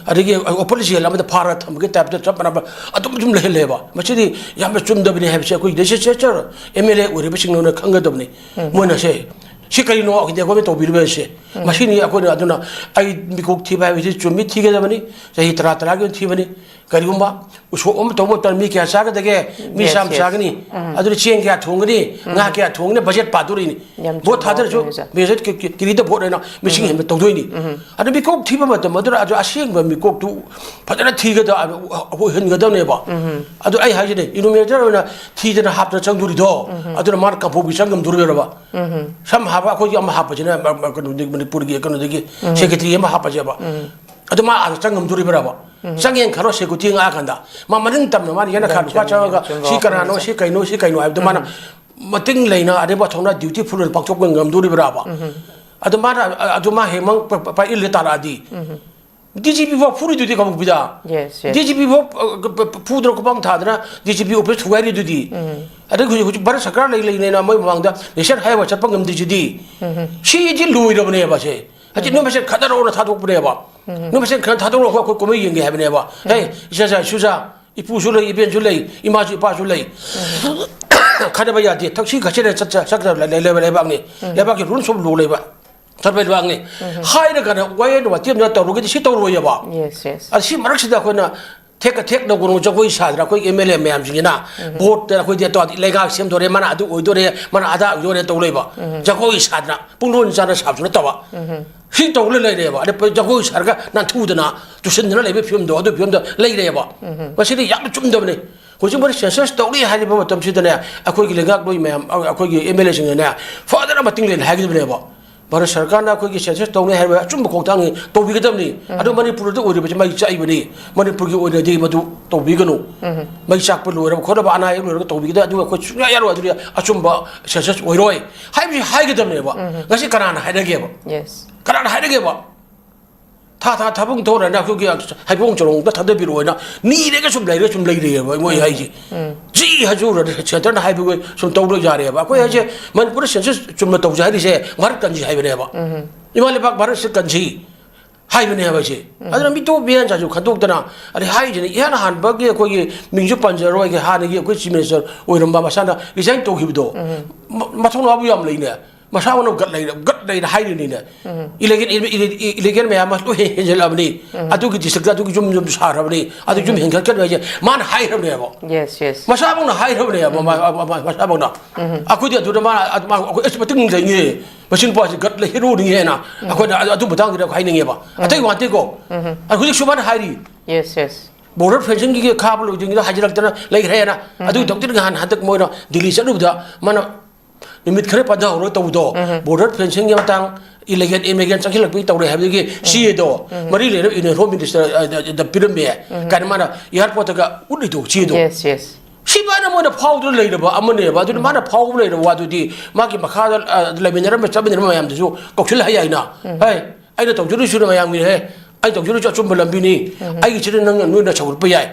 ꯑꯗꯒꯤ ꯑꯣꯄꯟ ꯖꯦꯜ ꯑꯃꯗ ꯐꯥꯔꯒ ꯊꯝꯕꯒꯤ ꯇꯥꯏꯞꯇ ꯆꯞ ꯃꯥꯟꯅꯕ ꯑꯗꯨꯝ ꯑꯗꯨꯝ ꯂꯩꯍꯜꯂꯦꯕ꯫ ꯃꯁꯤꯗꯤ ꯌꯥꯝꯅ ꯆꯨꯝꯗꯕꯅꯤ ꯍꯥꯏꯕꯁꯤ ꯑꯩꯈꯣꯏ ꯂꯦꯖꯤꯁꯂꯦꯆꯔ, ꯑꯦꯝ ꯑꯦꯜ ꯑꯦ ꯑꯣꯏꯔꯤꯕꯁꯤꯡꯗꯨꯅ ꯈꯪꯒꯗꯕꯅꯤ꯫ ꯃꯣꯏꯅ ꯁꯦ, ꯁꯤ ꯀꯔꯤꯅꯣ ꯏꯟꯗꯤꯌꯥ ꯒꯣꯔꯃꯦꯟ ꯇꯧꯕꯤꯔꯤꯕꯁꯦ? ꯃꯁꯤꯅꯤ ꯑꯩꯈꯣꯏꯅ ꯑꯗꯨꯅ ꯑꯩ ꯃꯤꯀꯣꯛ ꯊꯤꯕ ꯍꯥꯏꯕꯁꯤ ꯆꯨꯝꯃꯤ, ꯊꯤꯒꯗꯕꯅꯤ, ꯆꯍꯤ ꯇꯔꯥ ꯇꯔꯥꯒꯤ ꯑꯣꯏꯅ ꯊꯤꯕꯅꯤ꯫ ꯀꯔꯤꯒꯨꯝꯕ ꯎꯁꯣꯞ ꯑꯃ ꯇꯧꯕ ꯃꯇꯝꯗ ꯃꯤ ꯀꯌꯥ ꯆꯥꯒꯗꯒꯦ? ꯃꯤ Yes, ꯆꯥꯝꯃ yes. ꯆꯥꯒꯅꯤ꯫ ꯑꯗꯨꯅ ꯆꯦꯡ ꯀꯌꯥ ꯊꯣꯡꯒꯅꯤ? ꯉꯥ ꯀꯌꯥ ꯊꯣꯡꯒꯅꯤ? ꯕꯖꯦꯠ ꯄꯥꯗꯣꯔꯤꯅꯤ꯫ ꯌꯥꯝ ꯚꯣꯠ ꯆꯨꯝꯕ ꯊꯥꯗꯔꯁꯨ ꯋꯥꯐꯝꯅꯤ, ꯑꯣꯖꯥ꯫ ꯃꯦꯖꯔ ꯀꯤ-, ꯀꯤ-, ꯀꯤꯔꯤꯗ ꯚꯣꯠ ꯑꯣꯏꯅ ꯃꯤꯁꯤꯡ ꯍꯦꯟꯕ ꯇꯧꯗꯣꯏꯅꯤ꯫ ꯑꯗꯨ ꯃꯤꯀꯣꯛ ꯊꯤꯕ ꯃꯇꯝ ꯑꯗꯨꯗ ꯑꯗꯨ ꯑꯁꯦꯡꯕ ꯃꯤꯀꯣꯛꯇꯨ ꯐꯖꯅ ꯊꯤꯒꯗ-, ꯑꯣꯏꯍꯟꯒꯗꯕꯅꯦꯕ꯫ ꯑꯗꯨ ꯑꯩ ꯍꯥꯏꯁꯤꯅꯦ, ꯏꯅꯨꯃꯦꯔꯦꯇꯔ ꯑꯣꯏꯅ ꯊꯤꯗꯅ ꯍꯥꯞꯇꯅ ꯆꯪꯗꯣꯔꯤꯗꯣ, ꯑꯗꯨꯅ ꯃꯥꯅ ꯀꯥꯡꯄꯣꯛꯄꯤ ꯆꯪ ꯉꯝꯗꯣꯔꯤꯕ꯭ꯔꯕ? ꯁꯝꯅ ꯍꯥꯏꯕ, ꯑꯩꯈꯣꯏꯒꯤ ꯑꯃ ꯍꯥꯞꯄꯁꯤꯅ ꯃ-, ꯃ-, ꯀꯩꯅꯣꯗꯒꯤ, ꯃꯅꯤꯄꯨꯔꯒꯤ ꯀꯩꯅꯣꯗꯒꯤ ꯁꯦꯀ꯭ꯔꯦꯇꯔꯤ ꯑꯃ ꯍꯥꯞꯄꯁꯦꯕ꯫ ꯑꯗꯨ ꯃꯥ ꯑꯥꯗ ꯆꯪ ꯉꯝꯗꯣꯔꯤꯕ꯭ꯔꯕ? ꯆꯪꯉꯦꯅ ꯈꯜꯂꯣ, ꯁꯦꯀ꯭ꯌꯨꯔꯤꯇꯤ ꯉꯥꯛꯑꯀꯥꯟꯗ ꯃꯥ ꯃꯅꯤꯡ ꯇꯝꯅ ꯃꯥꯅ ꯌꯦꯅꯈꯥ ꯂꯨꯈꯥ ꯆꯪꯉꯒ, ꯁꯤ ꯀꯅꯥꯅꯣ, ꯁꯤ ꯀꯩꯅꯣ, ꯁꯤ ꯀꯩꯅꯣ ꯍꯥꯏꯕꯗꯣ ꯃꯥꯅ ꯃꯇꯤꯡ ꯂꯩꯅ, ꯑꯔꯦꯝꯕ ꯊꯧꯅꯥ, ꯗ꯭ꯌꯨꯇꯤꯐꯨꯜ ꯑꯣꯏꯅ ꯄꯥꯡꯊꯣꯛꯄ ꯉꯝꯗꯣꯔꯤꯕ꯭ꯔꯥꯕ? ꯑꯗꯨ ꯃꯥꯅ, ꯑꯗꯨ ꯃꯥ ꯍꯦꯛ ꯃꯪ ꯄ-, ꯄ-, ꯄꯥꯏ ꯏꯜꯂ ꯇꯥꯔꯛꯑꯗꯤ, ꯗꯤ ꯖꯤ ꯄꯤ ꯐꯥꯎ ꯐꯨꯔꯤꯗꯨꯗꯤ ꯀꯕꯨꯛꯄꯤꯗ꯫ Yes, yes. D G P ꯐꯥꯎ, ꯑ, ꯄ-, ꯄ-, ꯐꯨꯗꯅ ꯈꯨꯄꯥꯛ ꯊꯥꯗꯅ ꯗꯤ ꯖꯤ ꯄꯤ ꯑꯣꯐꯤꯁ ꯊꯨꯒꯥꯏꯔꯤꯗꯨꯗꯤ꯫ ꯑꯗꯩ ꯍꯧꯖꯤꯛ, ꯍꯧꯖꯤꯛ ꯚꯥꯔꯠ ꯁꯔꯀꯥꯔ ꯂꯩ ꯂꯩꯅ ꯃꯣꯏ ꯃꯃꯥꯡꯗ ꯅꯦꯁꯅꯦꯜ ꯍꯥꯏꯋꯦ ꯆꯠꯄ ꯉꯝꯗ꯭ꯔꯤꯁꯤꯗꯤ꯫ ꯁꯤꯗꯤ ꯂꯣꯏꯔꯕꯅꯦꯕ ꯁꯦ꯫ ꯍꯧꯖꯤꯛ ꯅꯣꯏ ꯃꯁꯦꯟ ꯈꯠꯅꯔꯛꯑꯣꯅ ꯊꯥꯗꯣꯛꯄꯅꯦꯕ꯫ ꯅꯣꯏ ꯃꯁꯦꯟ ꯈꯔ ꯊꯥꯗꯣꯛꯂꯛꯑꯣ, ꯑꯩꯈꯣꯏ ꯀꯨꯝꯍꯩ ꯌꯦꯡꯒꯦ ꯍꯥꯏꯕꯅꯦꯕ꯫ ꯍꯦ, ꯏꯆꯥꯆꯥ, ꯏꯁꯨꯆꯥ, ꯏꯄꯨꯁꯨ ꯂꯩ, ꯏꯕꯦꯟꯁꯨ ꯂꯩ, ꯏꯃꯥꯁꯨ ꯏꯄꯥꯁꯨ ꯂꯩ꯫ ꯈꯠꯅꯕ ꯌꯥꯗꯦ꯫ ꯊꯛꯁꯤ ꯈꯥꯁꯤꯅ ꯆꯠ-, ꯆꯠ-, ꯆꯠꯀꯗꯕ ꯂꯩ-, ꯂꯩꯕ ꯂꯩꯕꯥꯛꯅꯤ꯫ ꯂꯩꯕꯥꯛꯀꯤ rules of law ꯂꯩꯕ꯫ ꯆꯠꯄ ꯂꯩꯕꯥꯛꯅꯤ꯫ ꯍꯥꯏꯔꯒꯅ ꯋꯥꯌꯦꯜ ꯋꯥꯇꯦꯝꯗꯅ ꯇꯧꯔꯒꯗꯤ ꯁꯤ ꯇꯧꯔꯣꯏꯑꯕ꯫ Yes, yes. ꯑꯗ ꯁꯤ ꯃꯔꯛꯁꯤꯗ ꯑꯩꯈꯣꯏꯅ ꯊꯦꯛꯀ ꯊꯦꯛ ꯂꯧꯒꯅꯨ, ꯖꯒꯣꯏ ꯁꯥꯗꯅ ꯑꯩꯈꯣꯏꯒꯤ M L A ꯃꯌꯥꯝꯁꯤꯡꯁꯤꯅ vote ꯇ ꯑꯩꯈꯣꯏꯗꯤ ꯑꯗꯣ ꯂꯩꯉꯥꯛ ꯁꯦꯝꯗꯣꯔꯦ, ꯃꯥꯅ ꯑꯗꯨ ꯑꯣꯏꯗꯣꯔꯦ, ꯃꯥꯅ ꯑꯗꯥ ꯑꯣꯏꯗꯣꯔꯦ ꯇꯧ ꯂꯩꯕ꯫ ꯖꯒꯣꯏ ꯁꯥꯗꯅ ꯄꯨꯡꯂꯣꯟ ꯆꯥꯅ ꯁꯥꯕꯁꯨ ꯅꯠꯇꯕ꯫ ꯁꯤ ꯇꯧ ꯂꯩ ꯂꯩꯔꯦꯕ꯫ ꯑꯗ ꯖꯒꯣꯏ ꯁꯥꯔꯒ ꯅꯥꯟꯊꯨꯗꯅ ꯇꯨꯁꯤꯟꯗꯅ ꯂꯩꯕ ꯐꯤꯕꯝꯗꯣ, ꯑꯗꯨ ꯐꯤꯕꯝꯗ ꯂꯩꯔꯦꯕ꯫ ꯃꯁꯤꯗꯤ ꯌꯥꯝꯅ ꯆꯨꯝꯗꯕꯅꯤ꯫ ꯍꯧꯖꯤꯛ ꯃꯣꯏꯅ census ꯇꯧꯔꯤ ꯍꯥꯏꯔꯤꯕ ꯃꯇꯝꯁꯤꯗꯅꯦ, ꯑꯩꯈꯣꯏꯒꯤ ꯂꯩꯉꯥꯛꯂꯣꯏ ꯃꯌꯥꯝ, ꯑꯩꯈꯣꯏꯒꯤ M L A ꯁꯤꯡꯅꯅꯦ, ꯐꯖꯅ ꯃꯇꯤꯡ ꯂꯩꯅ ꯍꯥꯏꯒꯗꯕꯅꯦꯕ꯫ ꯚꯥꯔꯠ ꯁꯔꯀꯥꯔꯅ ꯑꯩꯈꯣꯏꯒꯤ census ꯇꯧꯅꯤ ꯍꯥꯏꯔꯤꯕ ꯑꯆꯨꯝꯕ ꯈꯣꯡꯊꯥꯡꯅꯤ, ꯇꯧꯕꯤꯒꯗꯕꯅꯤ꯫ ꯑꯗꯣ ꯃꯅꯤꯄꯨꯔꯗ ꯑꯣꯏꯔꯤꯕꯁꯤ ꯃꯩ ꯆꯥꯛꯏꯕꯅꯤ꯫ ꯃꯅꯤꯄꯨꯔꯒꯤ ꯑꯣꯏꯅꯗꯤ ꯃꯗꯨ ꯇꯧꯕꯤꯒꯅꯨ꯫ ꯃꯩ ꯆꯥꯛꯄ ꯂꯣꯏꯔꯕ ꯈꯣꯠꯂꯕ, ꯑꯅꯥ ꯑꯌꯦꯛ ꯂꯣꯏꯔꯒ ꯇꯧꯕꯤꯒꯗꯕ, ꯑꯗꯨꯒ ꯑꯩꯈꯣꯏ ꯁꯨꯡꯌꯥ ꯌꯥꯔꯣꯏ, ꯑꯗꯨꯗꯤ ꯑꯆꯨꯝꯕ census ꯑꯣꯏꯔꯣꯏ ꯍꯥꯏꯕꯁꯤ ꯍꯥꯏꯒꯗꯕꯅꯦꯕ꯫ ꯉꯁꯤ ꯀꯅꯥꯅ ꯍꯥꯏꯅꯒꯦꯕ? Yes. ꯀꯅꯥꯅ ꯍꯥꯏꯅꯒꯦꯕ? ꯊꯥ ꯊꯥ ꯊꯥꯕꯨꯡ ꯊꯧꯔꯅ ꯑꯩꯈꯣꯏꯒꯤ ꯍꯩꯕꯣꯡ ꯆꯔꯣꯡꯗ ꯊꯥꯗꯕꯤꯔꯛꯑꯣꯅ ꯅꯤꯔꯒ ꯁꯨꯝ ꯂꯩꯔꯦ, ꯁꯨꯝ ꯂꯩꯔꯦꯕ ꯃꯣꯏ ꯍꯥꯏꯁꯦ꯫ ꯖꯤ ꯍꯥꯏꯁꯨ centre ꯅ ꯍꯥꯏꯕ ꯁꯨꯝ ꯇꯧꯔ ꯌꯥꯔꯦꯕ꯫ ꯑꯩꯈꯣꯏ ꯍꯥꯏꯁꯦ ꯃꯅꯤꯄꯨꯔꯗ census ꯆꯨꯝꯅ ꯇꯧꯁꯦ ꯍꯥꯏꯔꯤꯁꯦ ꯚꯥꯔꯠ ꯀꯟꯁꯤ ꯍꯥꯏꯕꯅꯦꯕ꯫ ꯏꯃꯥ ꯂꯩꯕꯥꯛ ꯚꯥꯔꯠꯁꯤ ꯀꯟꯁꯤ ꯍꯥꯏꯕꯅꯦꯕ ꯑꯩꯁꯦ꯫ ꯑꯗꯨꯅ ꯃꯤꯇꯣꯞ ꯃꯤꯌꯥꯟꯆꯥꯁꯨ ꯈꯟꯗꯣꯛꯇꯅ ꯑꯗꯩ ꯍꯥꯏꯔꯤꯁꯤꯅ ꯏꯍꯥꯟ ꯍꯥꯟꯕꯒꯤ ꯑꯩꯈꯣꯏꯒꯤ ꯃꯤꯡꯁꯨ ꯄꯟꯖꯔꯣꯏꯒꯦ, ꯍꯥꯟꯅꯒꯤ ꯑꯩꯈꯣꯏ Chief Minister ꯑꯣꯏꯔꯝꯕ ꯃꯁꯥꯅ resign ꯇꯧꯈꯤꯕꯗꯣ ꯃ-, ꯃꯊꯧꯅꯥꯕꯨ ꯌꯥꯝ ꯂꯩꯅꯦ꯫ ꯃꯁꯥ ꯃꯅꯨꯡ ꯒꯠ ꯂꯩꯔ-, ꯒꯠ ꯂꯩꯅ ꯍꯥꯏꯔꯤꯅꯤꯅꯦ꯫ Illegal, illegal ꯃꯌꯥꯝ ꯑꯃ ꯂꯣꯏ ꯍꯦꯟ-, ꯍꯦꯟꯖꯜꯂꯕꯅꯤ꯫ ꯑꯗꯨꯒꯤ district ꯇ ꯑꯗꯨꯒꯤ ꯌꯨꯝ ꯌꯨꯝ ꯁꯥꯈ꯭ꯔꯕꯅꯤ꯫ ꯑꯗꯨ ꯌꯨꯝ ꯍꯦꯟꯒꯠꯀꯅꯤ ꯍꯥꯏꯁꯦ ꯃꯥꯅ ꯍꯥꯏꯈ꯭ꯔꯕꯅꯦꯕ꯫ Yes, yes. ꯃꯁꯥꯃꯛꯅ ꯍꯥꯏꯈ꯭ꯔꯕꯅꯦꯕ, ꯃ-, ꯃ-, ꯃ-, ꯃꯁꯥꯃꯛꯅ꯫ ꯑꯩꯈꯣꯏꯗꯤ ꯑꯗꯨꯗ ꯃꯥꯅ, ꯑꯗꯨ ꯃꯥ, ꯑꯩꯈꯣꯏ ꯑꯁ ꯃꯇꯤꯡ ꯂꯩꯉꯦ꯫ ꯃꯁꯤ ꯅꯨꯄꯥꯁꯤ ꯒꯠ ꯂꯩ, ꯍꯦꯔꯣꯅꯤ ꯍꯥꯏꯅ ꯑꯩꯈꯣꯏꯅ ꯑꯗꯨ, ꯑꯗꯨ ꯃꯇꯥꯡꯗꯨꯗ ꯑꯩꯈꯣꯏ ꯍꯥꯏꯅꯤꯡꯉꯦꯕ꯫ ꯑꯇꯩ ꯋꯥ ꯅꯠꯇꯦꯀꯣ꯫ ꯑꯗꯨ ꯍꯧꯖꯤꯛꯁꯨ ꯃꯥꯅ ꯍꯥꯏꯔꯤ꯫ Yes, yes. Border fencing ꯒꯤ ꯈꯥꯕ ꯂꯣꯏꯗ꯭ꯔꯤꯉꯩꯗ ꯍꯥꯏꯖꯤꯜꯂꯛꯇꯅ ꯂꯩꯈ꯭ꯔꯦꯅ꯫ ꯑꯗꯨꯒꯤ ꯗꯣꯛꯇꯔ ꯅꯍꯥꯟ ꯍꯟꯗꯛ ꯃꯣꯏꯅ ꯗꯤꯜꯂꯤ ꯆꯠꯂꯨꯕꯗ ꯃꯥꯅ ꯅꯨꯃꯤꯠ ꯈꯔ ꯄꯟꯊꯍꯧꯔꯒ ꯇꯧꯕꯗꯣ꯫ Border fencing ꯒꯤ ꯃꯇꯥꯡ, illegal immigrant ꯆꯪꯁꯤꯜꯂꯛꯄꯒꯤ ꯇꯧꯔꯦ ꯍꯥꯏꯕꯗꯨꯒꯤ ꯆꯦꯗꯣ ꯃꯔꯤ ꯂꯩꯅꯕ Union Home Minister ꯗ ꯄꯤꯔꯝꯃꯦ ꯀꯥꯏꯅ ꯃꯥꯅ airport ꯇꯒ ꯎꯠꯂꯤꯗꯣ, ꯆꯦꯗꯣ꯫ Yes, yes. ꯁꯤ ꯃꯥꯅ ꯃꯣꯏꯅ ꯐꯥꯎꯗꯨꯅ ꯂꯩꯔꯕ ꯑꯃꯅꯦꯕ꯫ ꯑꯗꯨꯅ ꯃꯥꯅ ꯐꯥꯎꯕ ꯂꯩꯔꯕ ꯋꯥꯗꯨꯗꯤ ꯃꯥꯒꯤ ꯃꯈꯥꯗ, ꯑ, ꯂꯩꯃꯤꯟꯅꯔꯝꯕ ꯆꯠꯃꯤꯟꯅꯔꯝꯕ ꯃꯌꯥꯝꯗꯨꯁꯨ ꯀꯧꯁꯤꯜꯂ ꯍꯥꯏ ꯌꯥꯏꯅ꯫ ꯍꯦ, ꯑꯩꯅ ꯇꯧꯖꯔꯨꯁꯨ ꯃꯌꯥꯝꯒꯤꯅꯦ꯫ ꯑꯩ ꯇꯧꯖꯔꯨꯁꯨ ꯑꯆꯨꯝꯕ ꯂꯝꯕꯤꯅꯤ꯫ ꯑꯩꯒꯤꯁꯤꯗ ꯅꯪ ꯅꯣꯏꯅ ꯁꯧꯒꯠꯄ ꯌꯥꯏ꯫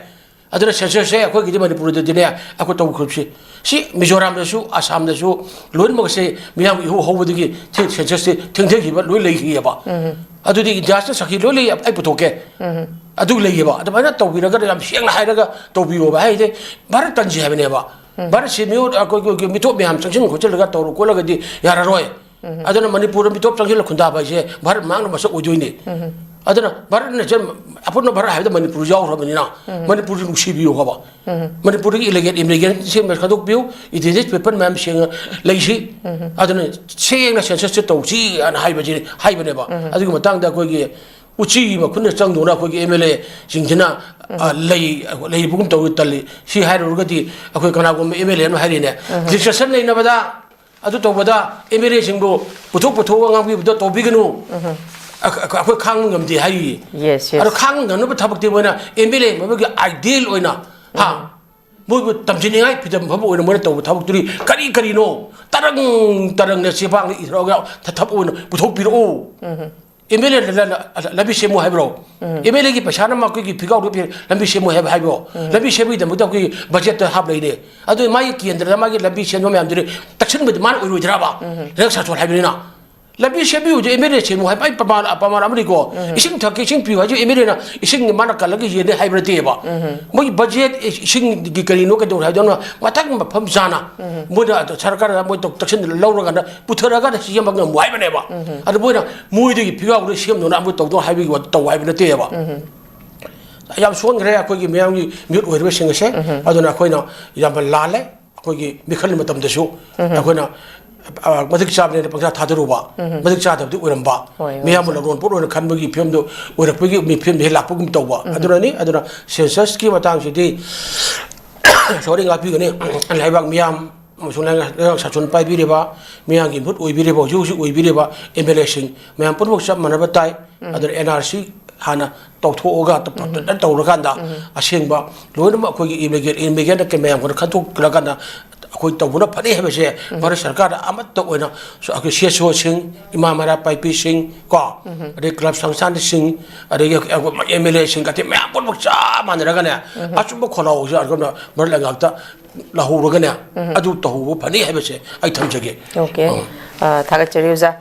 ꯑꯗꯨꯅ census ꯁꯦ ꯑꯩꯈꯣꯏꯒꯤꯗꯤ ꯃꯅꯤꯄꯨꯔꯗꯗꯤꯅꯦ, ꯑꯩꯈꯣꯏ ꯇꯧꯈ꯭ꯔꯤꯕꯁꯤ꯫ ꯁꯤ ꯃꯤꯖꯣꯔꯥꯝꯗꯁꯨ, ꯑꯁꯥꯝꯗꯁꯨ ꯂꯣꯏꯅꯃꯛꯁꯦ ꯃꯤꯌꯥꯝꯒꯤ ꯏꯍꯧ ꯍꯧꯕꯗꯒꯤ ꯊꯦ-, census ꯁꯦ ꯊꯦꯡꯊꯈꯤꯕ ꯂꯣꯏ ꯂꯩꯈꯤꯑꯕ꯫ ꯑꯗꯨꯗꯤ ꯏꯟꯗꯤꯌꯥꯁꯤꯅ ꯁꯈꯤ ꯂꯣꯏ ꯂꯩ, ꯑꯩ ꯄꯨꯊꯣꯛꯀꯦ꯫ ꯑꯗꯨ ꯂꯩꯌꯦꯕ꯫ ꯑꯗꯨꯃꯥꯏꯅ ꯇꯧꯕꯤꯔꯒ ꯌꯥꯝ ꯁꯦꯡꯅ ꯍꯥꯏꯔꯒ ꯇꯧꯕꯤꯌꯣꯕ ꯍꯥꯏꯁꯦ ꯚꯥꯔꯠ ꯇꯟꯁꯤ ꯍꯥꯏꯕꯅꯦꯕ꯫ ꯚꯥꯔꯠꯁꯤ ꯃꯤꯑꯣꯏ ꯑꯩꯈꯣꯏ ꯑꯩꯈꯣꯏꯒꯤ ꯃꯤꯇꯣꯞ ꯃꯌꯥꯝ ꯆꯪꯁꯤꯟ ꯈꯣꯠꯆꯤꯜꯂꯒ ꯇꯧꯔꯨ ꯈꯣꯠꯂꯒꯗꯤ ꯌꯥꯔꯔꯣꯏ꯫ ꯑꯗꯨꯅ ꯃꯅꯤꯄꯨꯔꯗ ꯃꯤꯇꯣꯞ ꯆꯪꯁꯤꯜꯂ ꯈꯨꯟꯗꯥꯕ ꯍꯥꯏꯁꯦ ꯚꯥꯔꯠ ꯃꯥꯡꯅ ꯃꯁꯛ ꯑꯣꯏꯗꯣꯏꯅꯤ꯫ ꯑꯗꯨꯅ ꯚꯥꯔꯠꯅ ꯆꯟ-, ꯑꯄꯨꯟꯕ ꯚꯥꯔꯠ ꯍꯥꯏꯕꯗ ꯃꯅꯤꯄꯨꯔ ꯌꯥꯎꯈ꯭ꯔꯕꯅꯤꯅ ꯃꯅꯤꯄꯨꯔꯁꯤ ꯅꯨꯡꯁꯤꯕꯤꯌꯨ ꯍꯥꯏꯕ꯫ ꯃꯅꯤꯄꯨꯔꯗꯒꯤ ꯏꯂꯤꯒꯦꯜ ꯏꯃꯤꯒ꯭ꯔꯦꯟ ꯁꯦꯝꯕ ꯈꯟꯗꯣꯛꯄꯤꯌꯨ, ꯏꯟꯗꯤꯖꯤꯅꯁ ꯄꯤꯄꯜ ꯃꯌꯥꯝ ꯁꯦꯡꯅ ꯂꯩꯁꯤ꯫ ꯑꯗꯨꯅ ꯁꯦꯡꯅ ꯁꯦꯟꯁꯁꯁꯦ ꯇꯧꯁꯤ ꯍꯥꯏꯅ ꯍꯥꯏꯕꯁꯤ ꯍꯥꯏꯕꯅꯦꯕ꯫ ꯑꯗꯨꯒꯤ ꯃꯇꯥꯡꯗ ꯑꯩꯈꯣꯏꯒꯤ ꯎꯆꯤ ꯃꯈꯨꯟꯗ ꯆꯪꯗꯨꯅ ꯑꯩꯈꯣꯏꯒꯤ ꯑꯦꯝ ꯑꯦꯜ ꯑꯦꯁꯤꯡꯁꯤꯅ, ꯑ, ꯂꯩ, ꯂꯩꯕꯒꯨꯝ ꯇꯧꯏ, ꯇꯜꯂꯤ꯫ ꯁꯤ ꯍꯥꯏꯔꯨꯔꯒꯗꯤ ꯑꯩꯈꯣꯏ ꯀꯅꯥꯒꯨꯝꯕ ꯑꯦꯝ ꯑꯦꯜ ꯑꯦ ꯑꯃ ꯍꯥꯏꯔꯤꯅꯦ, ꯗꯤꯁꯀꯁꯟ ꯂꯩꯅꯕꯗ ꯑꯗꯨ ꯇꯧꯕꯗ ꯑꯦꯝ ꯑꯦꯜ ꯑꯦꯁꯤꯡꯕꯨ ꯄꯨꯊꯣꯛ ꯄꯨꯊꯣꯛꯑꯒ ꯉꯥꯡꯕꯤꯕꯗꯣ ꯇꯧꯕꯤꯒꯅꯨ꯫ ꯑꯩꯈ-, ꯑꯩꯈ-, ꯑꯩꯈꯣꯏ ꯈꯥꯡꯕ ꯉꯝꯗꯦ ꯍꯥꯏꯔꯤ꯫ Yes, yes. ꯑꯗꯣ ꯈꯥꯡꯕ ꯉꯝꯅꯕ ꯊꯕꯛꯇꯤ ꯃꯣꯏꯅ ꯑꯦꯝ ꯑꯦꯜ ꯑꯦ ꯑꯃꯒꯤ ꯑꯥꯏꯗꯤꯌꯦꯜ ꯑꯣꯏꯅ, ꯍꯥ? ꯃꯣꯏꯕꯨ ꯇꯝꯖꯅꯤꯡꯉꯥꯏ ꯐꯤꯗꯝ ꯐꯕ ꯑꯣꯏꯅ ꯃꯣꯏꯅ ꯇꯧꯕ ꯊꯕꯛꯇꯨꯗꯤ ꯀꯔꯤ ꯀꯔꯤꯅꯣ? ꯇꯔꯪ ꯇꯔꯪꯅ ꯆꯦꯕꯥꯡꯗ ꯏꯊꯔꯒ ꯊ-, ꯊꯕꯛ ꯑꯣꯏꯅ ꯄꯨꯊꯣꯛꯄꯤꯔꯛꯎ꯫ ꯑꯦꯝ ꯑꯦꯜ ꯑꯦ ꯂꯝꯕꯤ ꯁꯦꯝꯃꯨ ꯍꯥꯏꯕ꯭ꯔꯣ? ꯑꯦꯝ ꯑꯦꯜ ꯑꯦꯒꯤ ꯄꯩꯁꯥꯅ ꯃꯥ ꯑꯩꯈꯣꯏꯒꯤ ꯐꯤꯒꯥꯎꯗ ꯄꯤ-, ꯂꯝꯕꯤ ꯁꯦꯝꯃꯨ ꯍꯥꯏꯕ ꯍꯥꯏꯕ꯭ꯔꯣ? ꯂꯝꯕꯤ ꯁꯦꯝꯕꯒꯤꯗꯃꯛꯇ ꯑꯩꯈꯣꯏꯒꯤ ꯕꯖꯦꯠꯇ ꯍꯥꯞ ꯂꯩꯅꯦ꯫ ꯑꯗꯨ ꯃꯥꯒꯤ ꯀꯦꯟꯗ꯭ꯔꯗ ꯃꯥꯒꯤ ꯂꯝꯕꯤ ꯁꯦꯝꯕ ꯃꯌꯥꯝꯗꯨꯗꯤ ꯇꯛꯁꯤꯟꯕꯗꯤ ꯃꯥꯅ ꯑꯣꯏꯔꯣꯏꯗ꯭ꯔꯕ? ꯂꯩꯉꯥꯛ ꯁꯥꯁꯣꯟ ꯍꯥꯏꯕꯅꯤꯅ꯫ ꯂꯝꯕꯤ ꯁꯦꯝꯕꯤꯌꯨꯗꯤ ꯑꯦꯝ ꯑꯦꯜ ꯑꯦ ꯁꯦꯝꯃꯨ ꯍꯥꯏꯕ ꯑꯩ ꯄ꯭ꯔꯃꯥꯟ, ꯄ꯭ꯔꯃꯥꯟ ꯑꯃꯅꯤꯀꯣ꯫ ꯏꯁꯤꯡ ꯊꯛꯀꯦ, ꯏꯁꯤꯡ ꯄꯤꯌꯨ ꯍꯥꯏꯁꯨ ꯑꯦꯝ ꯑꯦꯜ ꯑꯦꯅ ꯏꯁꯤꯡ ꯃꯥꯅ ꯀꯜꯂꯒ ꯌꯦꯟꯅꯦ ꯍꯥꯏꯕ ꯅꯠꯇꯦꯕ꯫ ꯃꯣꯏꯒꯤ ꯕꯖꯦꯠ, ꯏꯁꯤꯡꯒꯤ ꯀꯔꯤꯅꯣ ꯀꯩꯗꯧꯔꯦ ꯍꯥꯏꯗꯣ ꯃꯊꯪ ꯃꯐꯝ ꯆꯥꯅ ꯃꯣꯏꯅ ꯑꯗꯣ ꯁꯔꯀꯥꯔꯗ ꯃꯣꯏ ꯇꯧ-, ꯇꯛꯁꯤꯟꯅ ꯂꯧꯔꯀꯥꯟꯗ ꯄꯨꯊꯔꯛꯑꯀꯥꯟꯗ ꯁꯦꯝꯕ ꯉꯝꯃꯨ ꯍꯥꯏꯕꯅꯦꯕ꯫ ꯑꯗꯨ ꯃꯣꯏꯅ ꯃꯣꯏꯗꯒꯤ ꯐꯤꯒꯥꯎꯗ ꯁꯦꯝꯗꯨꯅ ꯑꯃꯨꯛ ꯇꯧꯗꯧ ꯍꯥꯏꯕꯒꯤ ꯋꯥ-, ꯇꯧ ꯍꯥꯏꯕ ꯅꯠꯇꯦꯕ꯫ ꯌꯥꯝ ꯁꯣꯟꯈ꯭ꯔꯦ ꯑꯩꯈꯣꯏꯒꯤ ꯃꯤꯌꯥꯝꯒꯤ ꯃꯤꯍꯨꯠ ꯑꯣꯏꯔꯤꯕꯁꯤꯡ ꯑꯁꯦ꯫ ꯑꯗꯨꯅ ꯑꯩꯈꯣꯏꯅ ꯌꯥꯝꯅ ꯂꯥꯜꯂꯦ꯫ ꯑꯩꯈꯣꯏꯒꯤ ꯃꯤꯈꯜ ꯃꯇꯝꯗꯁꯨ ꯑꯩꯈꯣꯏꯅ, ꯑ, ꯃꯇꯤꯛ ꯆꯥꯕꯅꯦꯅ ꯄꯪꯊꯥ ꯊꯥꯗꯔꯨꯕ, ꯃꯇꯤꯛ ꯆꯥꯗꯕꯗꯤ ꯑꯣꯏꯔꯝꯕ, ꯍꯣꯏ, ꯍꯣꯏ, ꯃꯤꯌꯥꯝꯕꯨ ꯁꯥꯔ꯫ ꯂꯧꯔꯣꯟ ꯄꯣꯠ ꯑꯣꯏꯅ ꯈꯟꯕꯒꯤ ꯐꯤꯕꯝꯗꯨ ꯑꯣꯏꯔꯛꯄꯒꯤ ꯃꯤ-, ꯐꯤꯕꯝꯗꯨ ꯍꯦꯛ ꯂꯥꯛꯄꯒꯨꯝ ꯇꯧꯕ꯫ ꯑꯗꯨꯅꯅꯤ꯫ ꯑꯗꯨꯅ ꯁꯦꯟꯁꯁꯀꯤ ꯃꯇꯥꯡꯁꯤꯗꯤ ꯁꯣꯔꯤ ꯉꯥꯛꯄꯤꯒꯅꯤ꯫ ꯂꯩꯕꯥꯛ ꯃꯤꯌꯥꯝ ꯑꯃꯁꯨꯡ ꯂꯩꯉꯥꯛ, ꯂꯩꯉꯥꯛ ꯁꯥꯁꯣꯟ ꯄꯥꯏꯕꯤꯔꯤꯕ, ꯃꯤꯌꯥꯝꯒꯤ ꯃꯤꯍꯨꯠ ꯑꯣꯏꯕꯤꯔꯤꯕ, ꯍꯧꯖꯤꯛ ꯍꯧꯖꯤꯛ ꯑꯣꯏꯕꯤꯔꯤꯕ ꯑꯦꯝ ꯑꯦꯜ ꯑꯦꯁꯤꯡ ꯃꯌꯥꯝ ꯄꯨꯝꯅꯃꯛ ꯆꯞ ꯃꯥꯟꯅꯕ ꯇꯥꯏ꯫ ꯑꯗꯨꯅ ꯑꯦꯟ ꯑꯥꯔ ꯁꯤ ꯍꯥꯟꯅ ꯇꯧꯊꯣꯛꯑꯒ, ꯇꯧꯔꯀꯥꯟꯗ ꯑꯁꯦꯡꯕ ꯂꯣꯏꯅꯃꯛ ꯑꯩꯈꯣꯏꯒꯤ ꯏꯃꯤꯒ꯭ꯔꯦꯟ, ꯏꯃꯤꯒ꯭ꯔꯦꯟ ꯃꯌꯥꯝ ꯈꯔ ꯈꯟꯗꯣꯛꯂꯀꯥꯟꯗ ꯑꯩꯈꯣꯏ ꯇꯧꯕꯅ ꯐꯅꯤ ꯍꯥꯏꯕꯁꯦ ꯚꯥꯔꯠ ꯁꯔꯀꯥꯔꯗ ꯑꯃꯠꯇ ꯑꯣꯏꯅ ꯁ-, ꯑꯩꯈꯣꯏ ꯁꯤ ꯑꯦꯁ ꯑꯣꯁꯤꯡ, ꯏꯃꯥ ꯃꯩꯔꯥ ꯄꯥꯏꯕꯤꯁꯤꯡ ꯀꯣ, ꯑꯗꯩ ꯀ꯭ꯂꯕ ꯁꯪꯁꯊꯥꯟꯁꯤꯡ, ꯑꯗꯒꯤ ꯑꯦꯝ ꯑꯦꯜ ꯑꯦꯁꯤꯡ ꯀꯩꯀꯩ ꯃꯌꯥꯝ ꯄꯨꯝꯅꯃꯛ ꯆꯞ ꯃꯥꯟꯅꯔꯒꯅꯦ, ꯑꯆꯨꯝꯕ ꯈꯣꯜꯂꯥꯎꯁꯦ ꯑꯗꯨꯝꯅ ꯚꯥꯔꯠ ꯂꯩꯉꯥꯛꯇ ꯂꯧꯍꯧꯔꯒꯅꯦ, ꯑꯗꯨ ꯇꯧꯍꯧꯕ ꯐꯅꯤ ꯍꯥꯏꯕꯁꯦ ꯑꯩ ꯊꯝꯖꯒꯦ꯫ ꯑꯣꯀꯦ꯫ ꯑ, ꯊꯥꯒꯠꯆꯔꯤ ꯑꯣꯖꯥ꯫